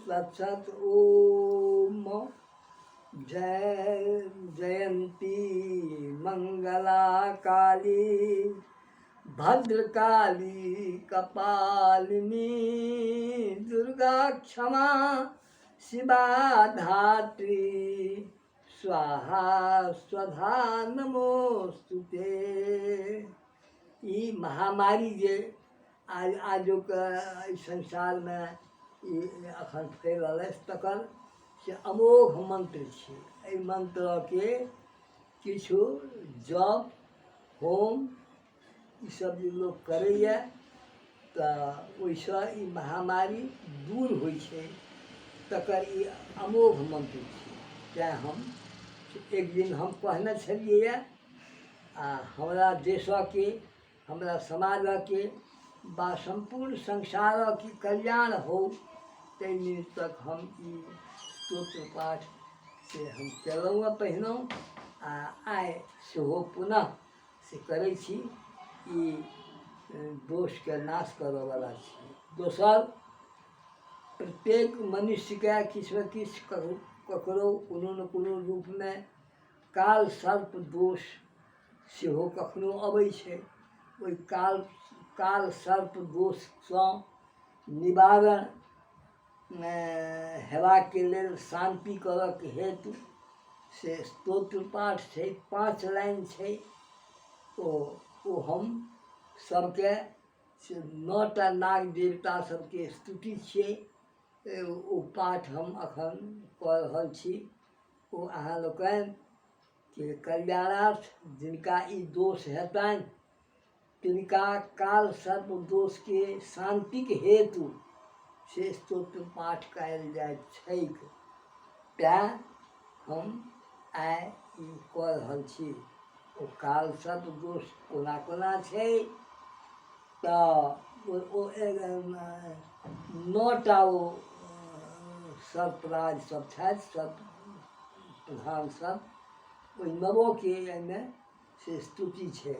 तत्सत ओम। जय जयन्ती मंगला काली भद्रकाली कपालिनी दुर्गा क्षमा शिवा धात्री स्वाहा स्वधा नमोस्तुते। ई महामारी जे आज आजुक एहि संसारमे ई एखन फैलल अछि तकर से अमोघ मन्त्र छी। एहि मन्त्रके किछु जप होम ईसब जे लोक करैए तऽ ओहिसँ ई महामारी दूर होइ छै, तकर ई अमोघ मन्त्र छी। तेँ हम एक दिन हम कहने छलियैए आ हमरा देशके, हमरा समाजके बा सम्पूर्ण संसारके कल्याण हो ताहि निमित्तक हम ई स्तोत्र पाठ से हम केलहुँ हँ पहिनहुँ आ आइ सेहो पुनः से करै छी। ई दोषके नाश करऽवला छी। दोसर, प्रत्येक मनुष्यके किछु ने किछु ककरो कोनो ने कोनो रूपमे काल सर्प दोष सेहो कखनो अबै छै। ओहि काल काल सर्प दोषसँ निवारण हेबाके लेल, शान्ति करऽके हेतु से स्तोत्र पाठ छै, 5 लाइन छै। ओ ओ हम सबके से 9टा नाग देवता सबके स्तुति छियै। ओ पाठ हम अखन कऽ रहल छी। ओ अहाँ लोकनि के कल्याणार्थ, जिनका ई दोष हेतनि तिनका काल सर्प दोषके शान्तिक हेतु से स्तोत्र पाठ कयल जाइत छैक। तेँ हम आइ ई कऽ रहल छी। ओ काल सर्प दोष कोना कोना छै तऽ ओ 9टा ओ सर्पराज सब छथि, सर्प प्रधान सब, ओहि नवोके एहिमे से स्तुति छै।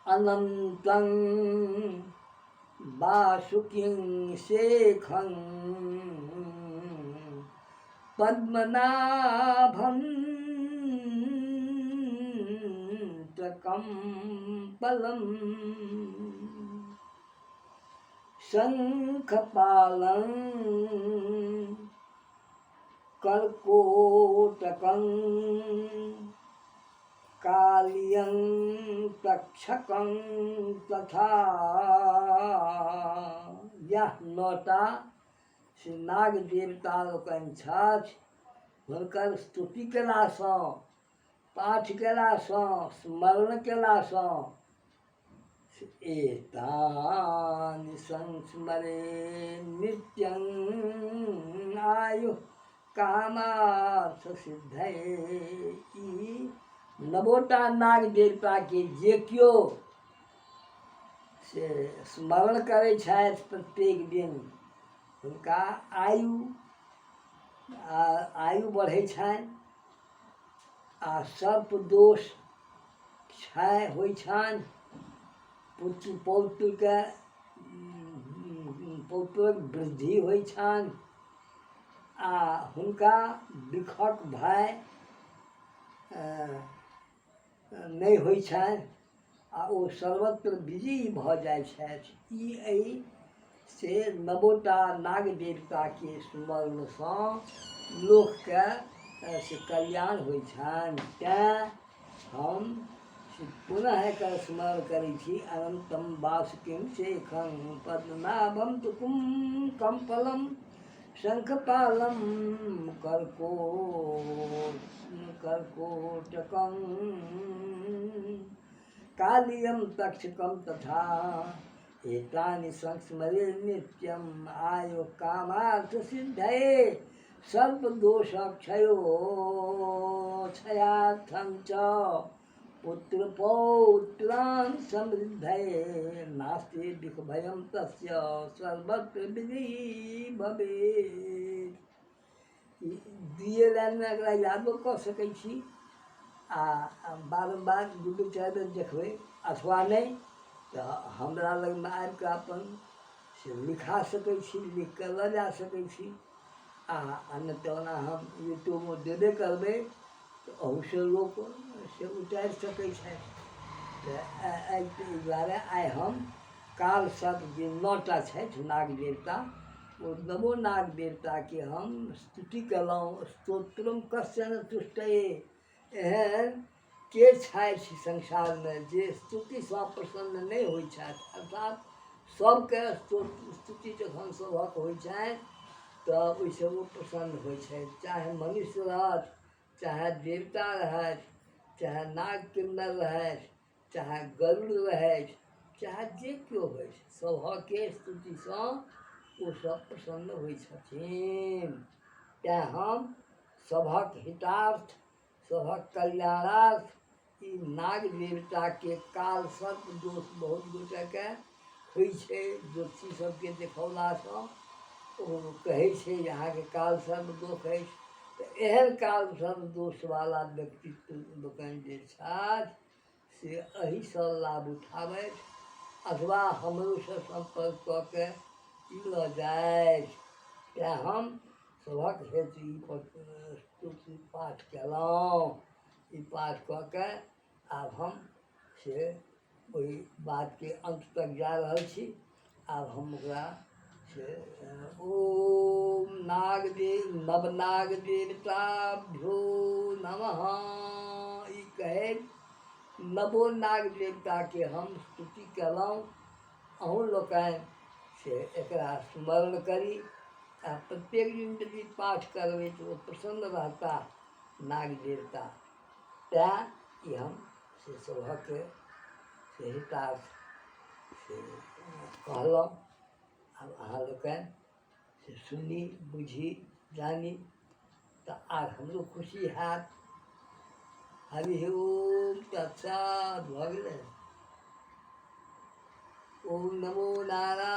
अनन्तं बासुकिं शेखं पद्मनाभं कम्पलं शङ्खपालं कर्कोटकं कालियं तक्षकं तथा। यह 9टा से नाग देवता लोकनि छथि। हुनकर स्तुति केलासँ, पाठ केलासँ, स्मरण केलासँ एतानि संस्मरे नित्यं आयु कामार्थ सिद्धये। ई नवोटा नाग देवताके जे केओ से स्मरण करै छथि प्रत्येक दिन, हुनका आयु आयु बढ़ै छनि आ सर्प दोष क्षय होइ छनि, पुत्र पौत्रके पौत्रक वृद्धि होइ छनि आ हुनका बिखक भय नहि होइ छनि आ ओ सर्वत्र विजयी भऽ जाइ छथि। ई एहि से नवोटा नाग देवताके स्मरणसँ लोकके से कल्याण होइ छनि। तेँ हम से पुनः एकर स्मरण करै छी। अनन्तम वासुकिं शेखं पद्मनाभं तुकुम कम्पलं शङ्खपालं कर्कोटकं कालियं तक्षकं तथा एतानि संस्मरे नित्यम् आयु कामार्थ सिद्धये सर्वदोषक्षयो क्षयार्थं च पुत्र पौत्रान् समृद्धये नास्ति दुःखभयं तस्य सर्वत्र विजयी भवेत्। ई दुइए लाइनमे एकरा यादो कऽ सकै छी आ बारम्बार दू बेर चारि बेर देखबै, अथवा नहि तऽ हमरा लगमे आबिकऽ अपन से से लिखा सकै छी, लिख कऽ लऽ जा सकै छी। आ नहि तऽ ओना हम यूट्यूबमे देबे करबै, तऽ अहूसँ लोक से उतारि सकै छथि। तऽ एहि दुआरे आइ हम काल सर्प जे 9 टा छथि नाग देवता, ओ नवो नाग देवताके हम स्तुति कयलहुँ। स्तोत्रम कस्य न तुष्टये, एहन के छथि संसारमे जे स्तुतिसँ प्रसन्न नहि होइ छथि? अर्थात सभके स्तोत्र स्तुति जखन सभक होइ छनि तऽ ओहिसँ ओ प्रसन्न होइ छथि, चाहे मनुष्य रहथि, चाहे देवता रहथि, चाहे नाग किन्नर रहथि, चाहे गरुड़ रहथि, चाहे जे केओ होथि, सभके स्तुतिसँ ओ सब प्रसन्न होइ छथिन। तेँ हम सभक हितार्थ, सभक कल्याणार्थ ई नाग देवताके काल सर्प दोष बहुत गोटेके होइ छै। ज्योतिषी सबके देखौलासँ ओ कहै छै जे अहाँके काल सर्प दोष अछि। तऽ एहन काल सर्प दोषवला व्यक्तित्व लोकनि जे छथि से एहिसँ लाभ उठाबथि अथवा हमरोसँ सम्पर्क कऽ के ई लऽ जाथि। तेँ हम सभक हेतु ई स्तुति पाठ कयलहुँ। ई पाठ कऽ के आब हम से ओहि बातके अन्त तक जा रहल छी। आब हम ओकरा से ओम नागदेव नवनाग देवताभ्यो नमः ई कहैत नवो नाग देवताके हम स्तुति कयलहुँ। अहूँ लोकनि से एकरा स्मरण करी आ प्रत्येक दिन यदि पाठ करबै तऽ ओ प्रसन्न रहता नाग देवता। तेँ ई हम से सभक से हितार्थ से कहलहुँ। आब अहाँ लोकनि से सुनी, बुझी, जानी तऽ आर हमरो खुशी हैत। हरि ओम तत्सत् भऽ गेलै। ओम नमो नारायण।